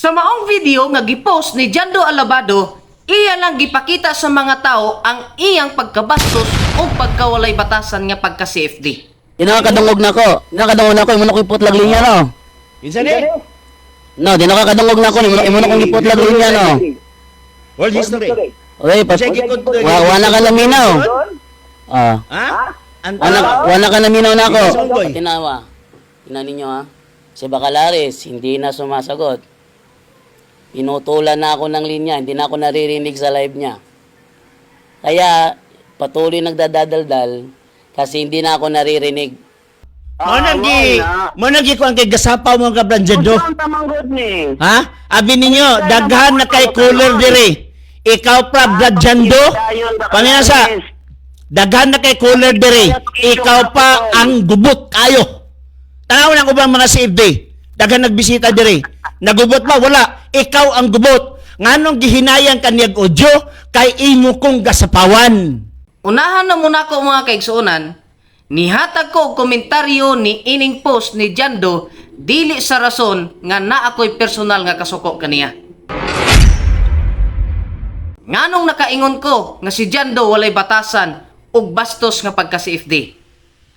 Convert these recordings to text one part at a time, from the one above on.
Sa maong video nga gipost ni Jando Alabado, iya lang gipakita sa mga tao ang iyang pagkabastos o pagkawalay batasan nga pagka CFD. Di na ka kadungog nako. Di na kadungog nako imo na ko iputlag linya no. Kinsa ni? No, di na ka kadungog nako imo na kong iputlag linya no. World history. Okay, pa Check it out. wa na ka naminaw. Ah. Ha? Ang Wala ka naminaw nako. Songgoy. Tinawa. Tingnan ninyo ha. Si Bacalares hindi na sumasagot. Pinutulan na ako ng linya, hindi na ako naririnig sa live niya. Kaya patuloy nagdadadaldal kasi hindi na ako naririnig. Mo nang gi ko ang kay gasapaw mo ka Branjando. Ang tamang good ni. Ha? Abi ninyo daghan na kay cooler dire. Ikaw pa Branjando. Paminasa. Daghan na kay cooler dire. Ikaw pa ang gubot kayo. Tanaw lang ubang mga CFD. Daghan nagbisita dire. Nagubot ba? Wala. Ikaw ang gubot. Nganong gihinayang kaniyag audio kay imo kong gasapawan. Unahan na muna ko, mga kaigsuonan, nihatag ko og komentaryo ni ining post ni Jando dili sa rason nga naa ako'y personal nga kasuko kaniya. Nganong nakaingon ko nga si Jando walay batasan ug bastos nga pagka CFD?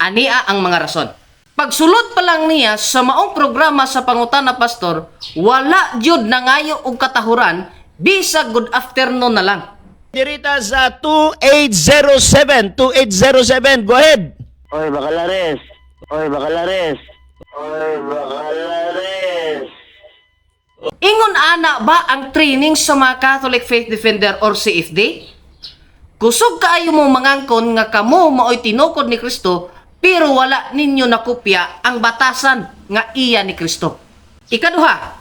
Ania ang mga rason. Pagsulod pa lang niya sa maong programa sa Pangutana Pastor, wala jud nangayo og katahuran bisag good afternoon na lang. Dirita sa 2807, 2807. Go ahead. Oy, Bacalares. Oy, Bacalares. Oy, Bacalares. Ingon ana ba ang training sa mga Catholic Faith Defender or CFD? Kusog kaayo mo mangangkon nga kamo maoy tinukod ni Kristo pero wala ninyo nakopya ang batasan nga iya ni Kristo. Ikaduha,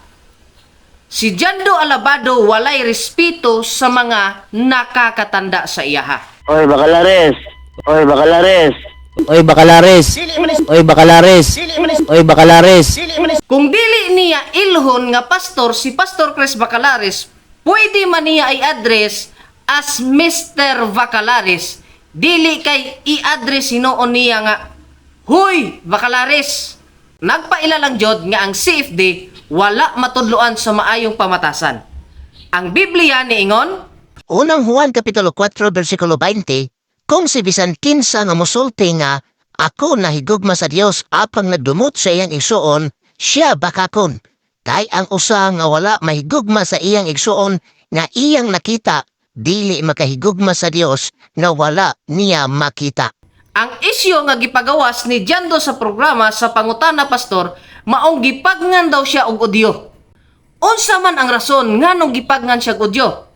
si Jando Alabado walay respeto sa mga nakakatanda sa iyaha. Oy, Bacalares. Oy, Bacalares. Oy Bacalares. Oy Bacalares. Oy Bacalares. Kung dili niya ilhon nga pastor si Pastor Chris Bacalares, pwede man niya i-address as Mr. Bacalares. Dili kay i-address hinuon niya nga, "Huy, Bacalares!" Nagpaila lang jod nga ang CFD wala matudloan sa maayong pamatasan. Ang Biblia niingon, Unang Juan Kapitulo 4, versikulo 20, kung si bisan kinsa nga mosulti nga, "Ako nahigugma sa Dios," apang nagdumot sa iyang igsuon, siya bakakon. Kay ang usa nga wala mahigugma sa iyang igsuon nga iyang nakita, dili makahigugma sa Dios nga wala niya makita. Ang isyu nga gipagawas ni Jando sa programa sa Pangutana Pastor maong gipagngan daw siya og audio. Unsa man ang rason nganong gipagngan siya og audio?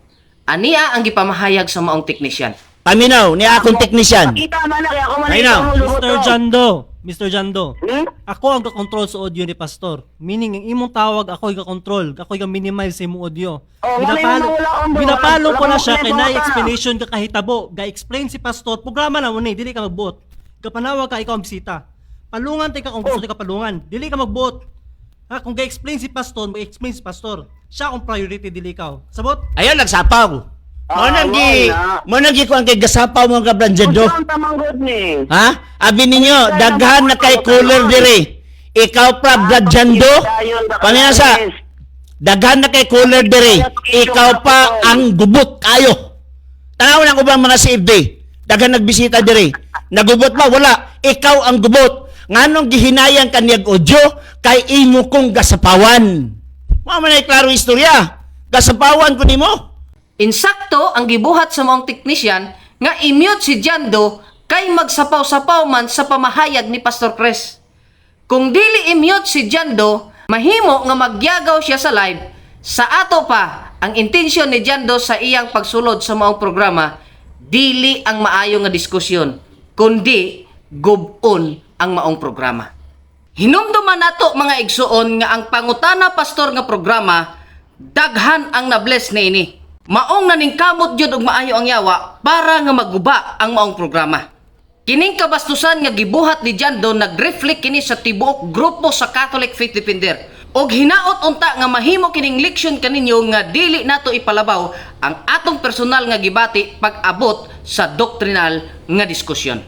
Ania ang gipamahayag sa maong technician. Paminaw ni akong technician. Kita man na kaya ako man Ayun na. Mr. Jando, Mr. Jando. Hmm? Ako ang gakontrol sa audio ni Pastor. Meaning, ang imong tawag, ako yung gakontrol. Ako yung minimize sa imong audio. Oh, wala yung wala akong Binapalo wala ko na akong siya kay problema na ka. explanation ka kahitabo. Ga-explain si Pastor, programa na mo ni, dili ka magbuot. Kapanawag ka, ikaw ang bisita. Palungan tay ka kung gusto ka palungan. Dili ka magbuot. Ha, kung ga-explain si Pastor, mag-explain si Pastor. Siya akong priority, dili ikaw. Sabot? Ayun nagsapaw. Mo nang gi wala. mo nang gi ko ang kay gasapaw mo ka Branjando. Ang tamang good ni. Ha? Abi ninyo daghan na kay cooler dire. Ikaw pa Branjando. Paminasa. Daghan na kay cooler dire. Ikaw pa ang gubot kayo. Tanaw lang ubang mga CFD. Daghan nagbisita dire. Nagubot ba? Wala. Ikaw ang gubot. Nganong gihinayang kaniyag audio kay imo kong gasapawan. Mao man ay klaro istorya. Gasapawan ko nimo. Insakto ang gibuhat sa maong technician nga i-mute si Jando kay magsapaw-sapaw man sa pamahayag ni Pastor Chris. Kung dili i-mute si Jando, mahimo nga magyagaw siya sa live. Sa ato pa, ang intensyon ni Jando sa iyang pagsulod sa maong programa, dili ang maayo nga diskusyon, kundi gubon ang maong programa. Hinumduman nato, mga igsuon, nga ang Pangutana Pastor nga programa daghan ang nabless niini. Maong naningkamot jud og maayo ang yawa para nga maguba ang maong programa. Kining kabastusan nga gibuhat ni Jando nag-reflect kini sa tibuok grupo sa Catholic Faith Defender. Og hinaot unta nga mahimo kining leksyon kaninyo nga dili nato ipalabaw ang atong personal nga gibati pag-abot sa doctrinal nga diskusyon.